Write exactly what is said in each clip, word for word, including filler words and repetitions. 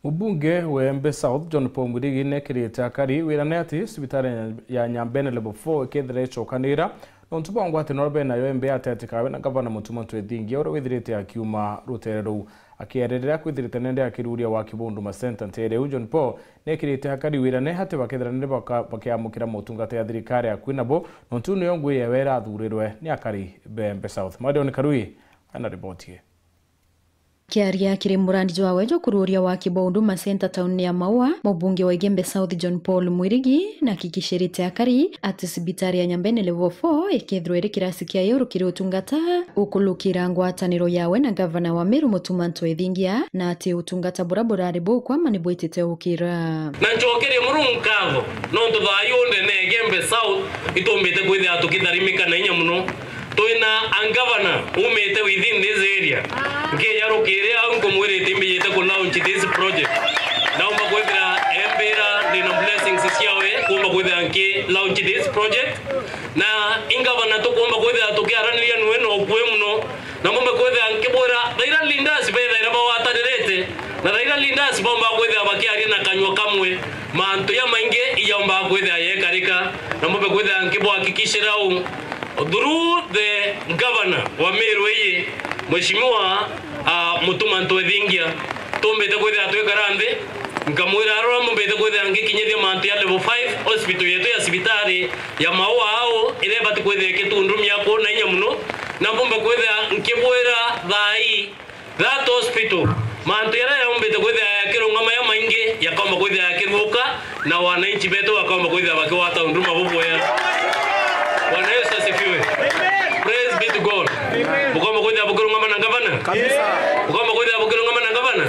Mubunge wa Embe South, John Paul Mwirigi, nekirite akari wirane ati cibitari ya, ya Nyambene Level four ikethira icokanira nontu bwa ngwataniro benayo Embe atetikawe na Gavana Mutuma Ntwethingia uria withirite akiuma rutere ruu. Akierereria kwithirite nende akiruria waki bwa Huduma Centre ntere iu, John Paul nekirite akari wirane ati bakethira nende baka-, bakiamukira motungata ya thirikari akui nabo, nontu niyo ngui yawe irathurirwe ni akari ba Embe South. Madioni Karui ena riboti ii. Akiaria kiri murandi jwawe jwa kururia waki bwa Huduma Centre tauni ya Maua, mubunge wa Igembe South John Paul Mwirigi nahakikishirite akari ati cibitari ya Nyambene Level four ikethirwa iri kirasi kia iuru kiri utungata ukulukira ngwataniro yawe na Gavana wa Meru Mutuma Ntwethingia, na ati utungata buria burari bukwama ni bwitite ukira. Na ncokerie Murungu nkatho nontu thaa ii ndene ya Igembe South itumbite kwithira tukitharimika na inya muno. Twina a governor umite within this area. Nkija rukiri au nkumwirite imbijite ku launch this project. Naumba kwithira embira ndina blessings ciawe kumba kwithira nki launch this project. Na i governor tukumba kwithira tukiaraniria nwe na ukui muno. Na mumbe kwithira nkibwira Raila leaders bethaira bagwatanirite. Na Raila leaders baumba kwithira bakiaria na kanyua kamwe. Mantu ya maingi ijaumba kwithira yekarika. Na mumbe kwithira nkibwahakikishira u Through the governor wa Meru ii, Mheshimiwa, ah, Mutuma Ntwethingia, tumbite kwithira twikara nthi, nkamwira arora mumbite kwithira ngikinyithia mantu ya level five hospital yetu ya cibitari ya Maua au, iria ibati kwithira ikitundumia kuu na inya muno, na mbumbe kwithira nkibwira thaa ii, that hospital, mantu jaria jaumbite kwithira jakirungama jamaingi, jakaumba kwithira jakithuka, na wananchi betu bakaumba kwithira bakigwata unduma bubwega. Bwana Yesu asifiwe. Praise be to God. Bukaumba kwithira bukirungama na ngavana? Bukaumba kwithira bukirungama na ngavana?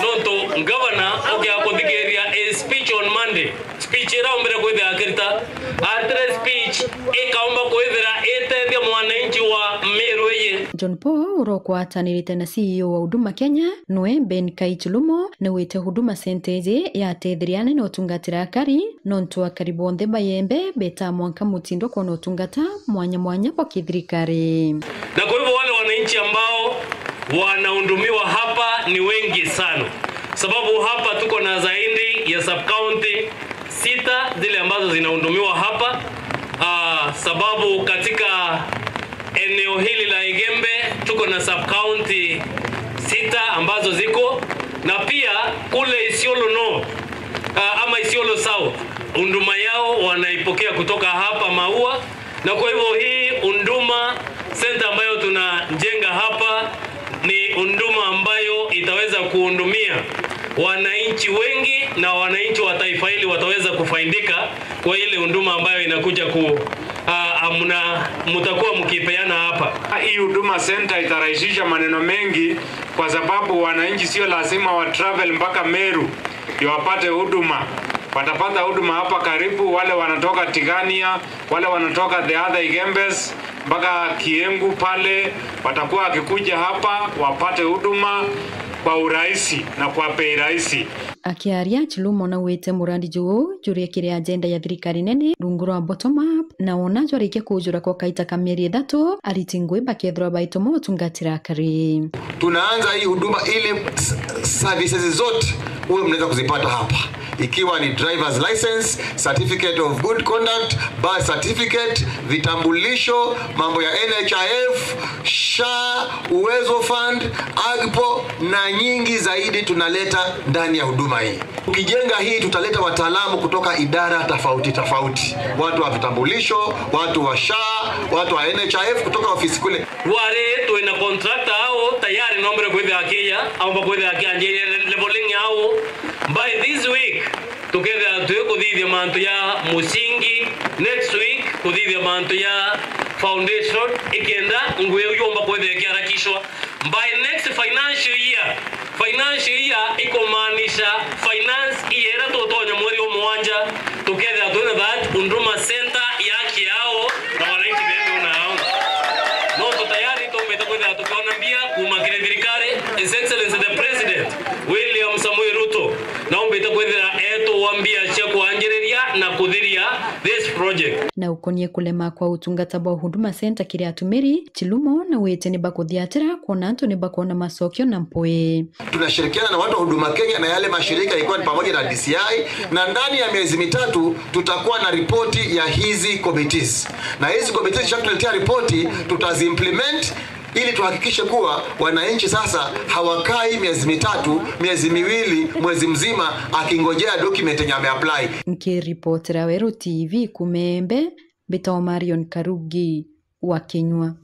Nontu ngavana ukia kuthikiria a speech on Monday. Speech iria aumbire kwithira akirita, atire speech ikaumba kwithira itethia mwananchi wa Meru iji. John Paul, uria ukwatanirite na C E O wa Huduma Kenya, nwe Ben Kaichulumo, niwite Huduma Centre iji yatetheria anene utungatira akari, nontu akari bonthe ba Igembe betaa mwanka mutindwa kwona utungata mwanya mwanya bwa kithirikari. Na kwa hivyo wale wananchi ambao wanahudumiwa hapa ni wengi sana, sababu hapa tuko na zaidi ya sub-county sita zile ambazo zinahudumiwa hapa. Ah, sababu katika eneo hili la Igembe tuko na sub-county sita ambazo ziko, na pia kule Isiolo North, ah, ama Isiolo South, huduma yao wanaipokea kutoka hapa Maua. Na kwa hivyo hii Huduma Center ambayo tunajenga hapa ni huduma ambayo itaweza kuhudumia wananchi wengi, na wananchi wa taifa hili wataweza kufaidika kwa ile huduma ambayo inakuja ku-, ah, ah, mna-, mtakuwa mkipeana hapa. Hii Huduma Center itarahisisha maneno mengi, kwa sababu wananchi sio lazima wa travel mpaka Meru ndio wapate huduma. Watapata huduma hapa karibu, wale wanatoka Tigania, wale wanatoka the other Igembes mpaka Kiengu pale, watakuwa wakikuja hapa wapate huduma kwa urahisi na kwa bei rahisi. Akiaria, Chilumo naugite murandi juu jurie kiri agenda ya thirikari nene rungu rwa bottom up, na wona jwarikia kujura kwa kaita ka mieri ithatu, ariti ngui bakethirwa baituma utungatira akari. Tunaanza hii huduma ili s-, services zote uwe mnaweza kuzipata hapa, ikiwa ni driver's license, certificate of good conduct, birth certificate, vitambulisho, mambo ya N H I F, SHA, Uwezo Fund, AGPO na nyingi zaidi tunaleta ndani ya huduma hii. Tukijenga hii, tutaleta wataalamu kutoka idara tofauti tofauti, watu wa vitambulisho, watu wa SHA, watu wa N H I F kutoka ofisi kule. Wari twina contractor au tayari, nombere kwithira akija, aumba kwithira akianjiria leveling au. By this week, tukethira twi kuthithia mantu ya musingi, next week kuthithia mantu ya foundation, ikenda ngui iu yumba kwithira ikiarakishwa. By next financial year, financial year ikumaanisha finance year iria tutonya mweri wa mugwanja, tukethira twina that Huduma Center ya kiao na wananchi betu nao. Nontu tayari tumbite kwithira tukiona mbia kuuma kiri thirikari, His Excellency the President William Samoei Ruto naumbite kwithira etuwa mbia cia kwanjiriria na kuthiria this project. Na ukonie kulema kwa utungata bwa Huduma Center kiri atumiri, Chilumo na wite ni bakuthiatira kwona antu ni bakwona macokio na mpui. Tunashirikiana na watu wa Huduma Kenya na yale mashirika, ikiwa ni pamoja na D C I, na ndani ya miezi mitatu tutakuwa na ripoti ya hizi committees, na hizi committees zikishatuletea ripoti tutaziimplement ili tuhakikishe kuwa wananchi sasa hawakai miezi mitatu, miezi miwili, mwezi mzima akingojea document yenye ameapply. Nkiripotera Weru T V kuuma Embu, mbitagwa Marion Karugi wa Kinyua.